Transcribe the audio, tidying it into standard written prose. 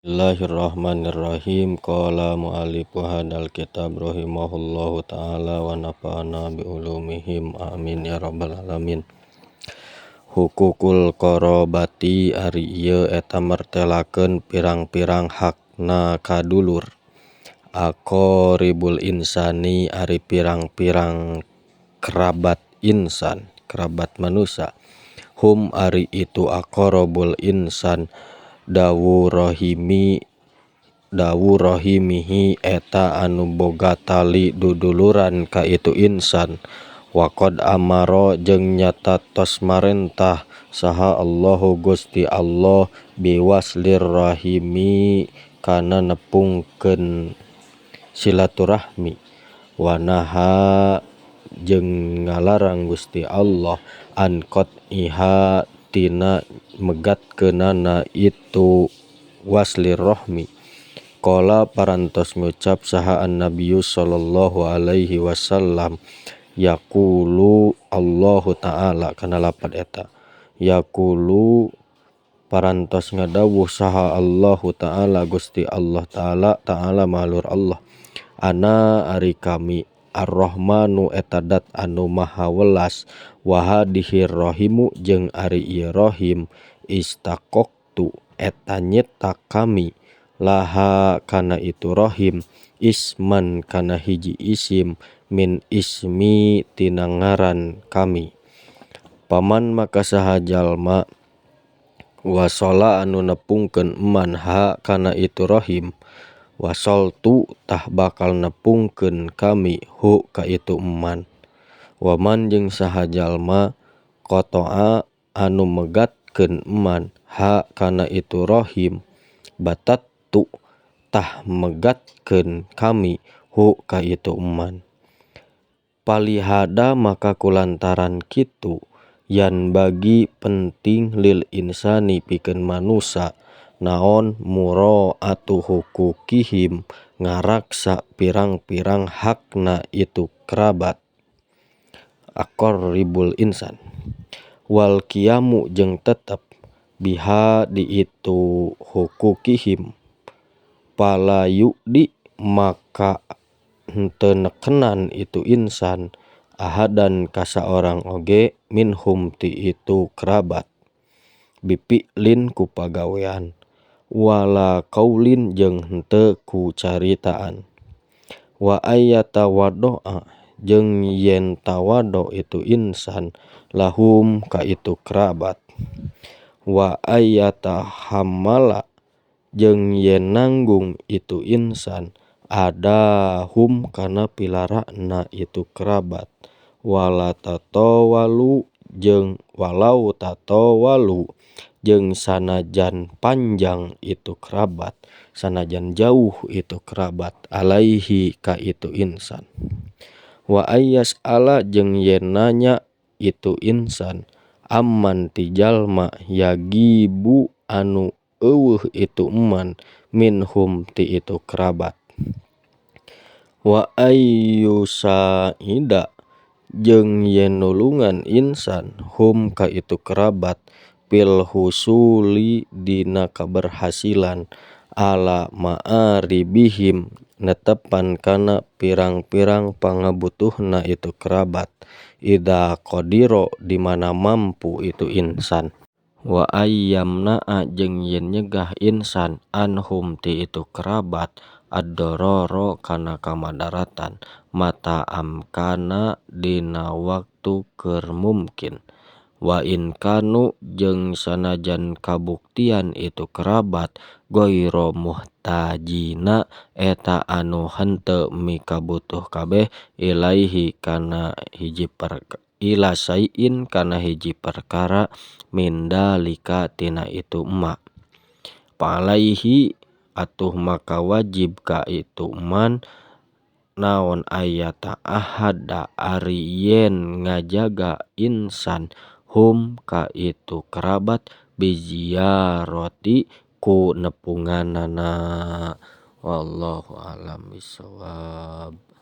Bismillahirrahmanirrahim. Qala mu'allifu hadzal kitab rahimahullahu taala wa nafa'ana bi ulumihim amin ya rabbal alamin. Hukukul qarabati ari ieu eta mertelakeun pirang-pirang hakna kadulur. Aqaribul insani ari pirang-pirang kerabat insan, kerabat manusia. Hum ari itu aqrabul insan dawu rahimi dawu rahimihi eta anu boga tali duduluran ka itu insan. Waqad amara jeung nyata tos marentah saha Allahu Gusti Allah biwaslir rahimi kana nepungkeun silaturahmi. Wa naha jeung ngalarang Gusti Allah an qat'iha tina megatkeunana itu waslir rahmi. Qala parantos ngucap saha an-nabiyyu sallallahu alaihi wasallam yaqulu Allahu ta'ala kana lapad eta yaqulu parantos ngadawuh saha Allahu ta'ala Gusti Allah ta'ala ta'ala mahlur Allah ana ari kami Ar-Rahmanu eta dat anu maha welas wa hadihir rahimu jeung ari ieu rahim istaqaqtu eta nyetak kami laha kana itu rahim isman kana hiji isim min ismi tina ngaran kami. Paman maka saha jalma wasala anu nepungkeun eman ha kana itu rahim wasoltu tah bakal nepungkeun kami hu ka itu eman. Waman jeung saha jalma qata'a anu megatkeun eman ha kana itu rahim batattu tah megatkeun kami hu ka itu eman. Palihada maka kulantaran kitu yan bagi penting lil insani pikeun manusa naon mura'atu hukukihim ngaraksa pirang-pirang hakna itu kerabat aqarribul insan wal qiyamu jeung tetep biha di itu hukukihim pala yudi maka henteu nekenan itu insan ahadan ka saorang oge minhum ti itu kerabat bipi'lin ku pagawean wala qaulin jeung henteu ku caritaan wa ayyata wadoa jeung yen tawado itu insan lahum ka itu kerabat wa ayyata hamala jeung yen nanggung itu insan adahum kana pilarana itu kerabat wala tatawalu jeung walau tatawalu jeung sanajan panjang itu kerabat sanajan jauh itu kerabat alaihi ka itu insan wa ayyas ala jeung yen nanya itu insan amman ti jalma yagibu anu eueuh itu eman minhum ti itu kerabat wa ayyusaida jeung yen nulungan insan hum ka itu kerabat fil husuli dina kaberhasilan ala ma'aribihim netepan kana pirang-pirang pangabutuhna itu kerabat idza qadira di mana mampu itu insan wa ayyamna'a jeung yen nyegah insan anhum ti itu kerabat ad-darara kana kamadaratan mata amkana dina waktu keur mungkin wa in kanu jeung sanajan kabuktian itu kerabat ghairu muhtajina eta anu henteu mikabutuh kabeh ilaihi kana hiji ila saiin kana hiji perkara min dalika tina itu emma fa alaihi atuh maka wajib ka itu eman naon ayata ahada ari yen ngajaga insan hum ka itu kerabat biziyarati ku nepunganana. Wallahu a'lam bishawab.